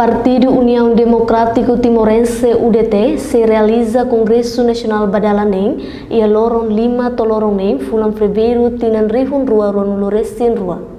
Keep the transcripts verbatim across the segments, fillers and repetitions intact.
Partidu Uniaun Demokrátiku Timorense, U D T, sei realiza Kongresu Nasionál ba dala neen, iha loron lima to'o loron neen fulan Fevereiru tinan rihun rua ruanulu resin rua.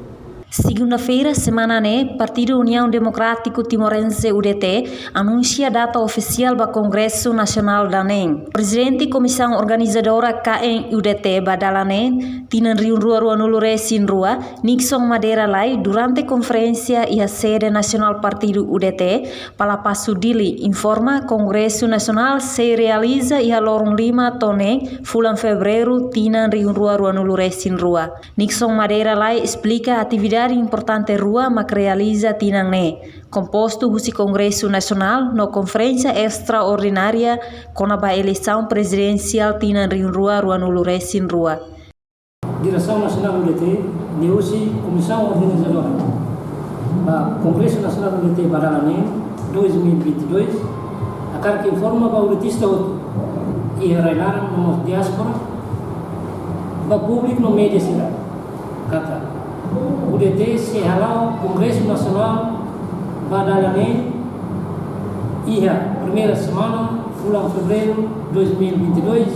Segunda-feira semana ne'e, Partidu Uniaun Demokrátiku Timorense, U D T, anunsia data ofisiál ba Kongresu Nasionál dala neen. Prezidente Komisaun Organizadora K N U D T ba dala neen, tinan rihun rua ruanulu resin rua, Nixon Madeira Lai, durante konferénsia iha sede nasionál partidu U D T, Palásiu Dili, informa Kongresu Nasionál sei realiza iha loron lima to'o neen fulan Fevereiru tinan rihun rua ruanulu resin rua. Nixon Madeira Lai esplika atividade importante rua mak realiza tinan ne'e, kompostu husi Kongresu Nasionál no konferénsia estraordinária kona-ba eleisaun prezidensiál tinan rihun rua ruanulu resin rua. Diresaun Nasionál U D T, liuhusi Komisaun Organizadora ba Kongresu Nasionál U D T ba dala neen dois mil e vinte e dois, hakarak informa ba U D Tista hotu, iha rai-laran no mós diáspora, ba públiku no média sira katak U D T sei hala'o Kongresu Nasionál ba dala neen iha primeira semana fulan Fevereiru dois mil e vinte e dois,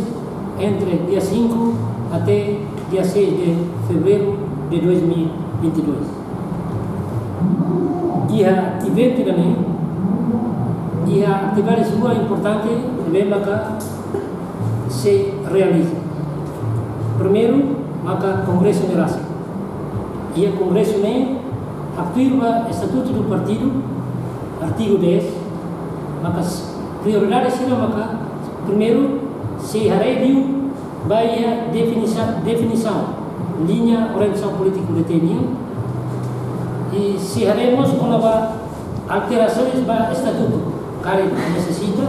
entre dia cinco até dia seis de Fevereiro de dois mil e vinte e dois. Iha eventu ida-ne'e, iha atividade rua importante ne'ebé maka sei realiza. Primeiru, maka Kongresu ne'e rasik. Iha Kongresu ne'e, haktuir ba Estatutu do Partidu, artigu dez, maka s-, prioridade sira maka, primeiru, sei haree liu ba iha definisa-, definisaun liña orientasaun polítika U D T nian, i sei haree mós kona-ba alterasaun ba estatutu, karik nesesita,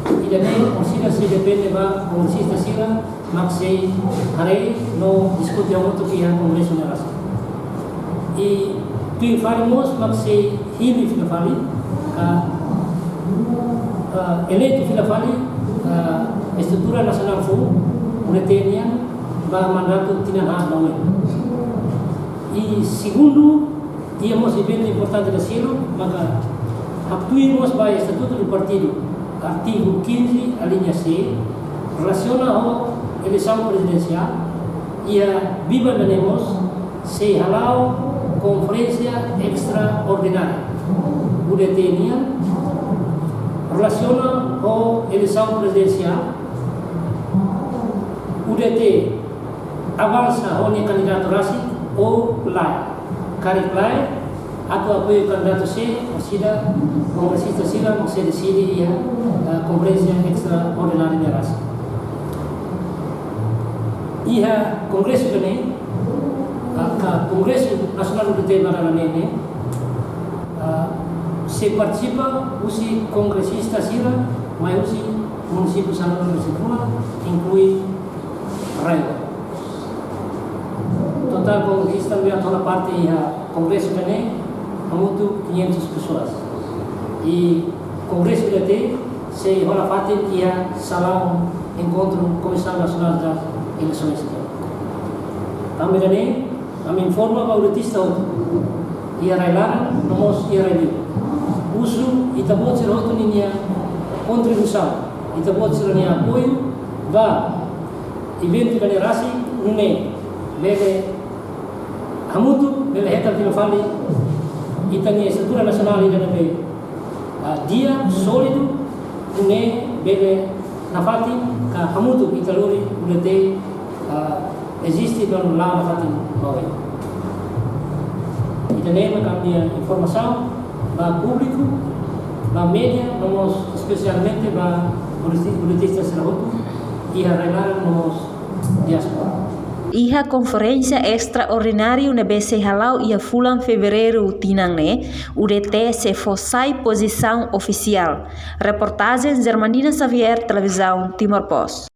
ida-ne'e orsida sei depende ba kongresista sira mak sei haree no diskute hamutuk iha Kongresu ne'e rasik. I tuir fali mós mak sei hili fila fali, ka, ka eleitu fila fali, ka estrutura nasionál foun, U D T nian, ba mandatu tinan haat ba oin. I segundu, iha mós eventu importante ida seluk, maka haktuir mós ba Estatutu do Partidu, artigu quinze, alínea C, relasiona ho eleisaun prezidensiál, iha biban ida-ne'e mós, sei hala'o konferénsia estraordinária U D T nian, relasiona ho eleisaun prezidensiál, U D T avansa ho nia kandidatu rasik ou lae. Karik lae, atu apoiu kandidatu sé, orsida kongresista sira mak sei deside iha, eh, konferénsia estraordinária ne'e rasik. Iha kongresu ne'e, ah, ka Kongresu Nasionál U D T ba dala neen ne'e, ah, sei partisipa husi kongresista sira mai husi munisípiu sanulu resin fila, inklui RAEOA. Totál kongresista ne'ebé atu hola parte iha kongresu ne'e hamutuk quinhentas pessoas. I kongresu ne'e sei hola fatin iha salaun enkontru Komisaun Nasionál das Eleições. Tanba ne'e, ami informa ba U D Tista hotu, iha rai-laran no mós iha rai-liur. Husu ita-boot sira hotu ninia kontribuisaun, ita-boot sira-nia apoiu ba eventu ida-ne'e rasik, nune'e bele hamutuk, bele hetan fila fali ita-nia estrutura nasionál ida ne'ebé, ah, di'ak, sólidu, nune'e bele nafatin ka hamutuk ita lori U D T, ah, eziste no la'o nafatin ba oin. Ida-ne'e mak ami-nia informasaun ba públiku, ba média, no mós espesialmente ba U D T, U D Tista sira hotu, iha rai-laran no mós diáspora. Iha konferénsia estraordinária ne'ebé sei hala'o iha fulan Fevereiru tinan ne'e, U D T sei fó sai pozisaun ofisiál. Reportajen Germandina Xavier, Televizaun Timor Post.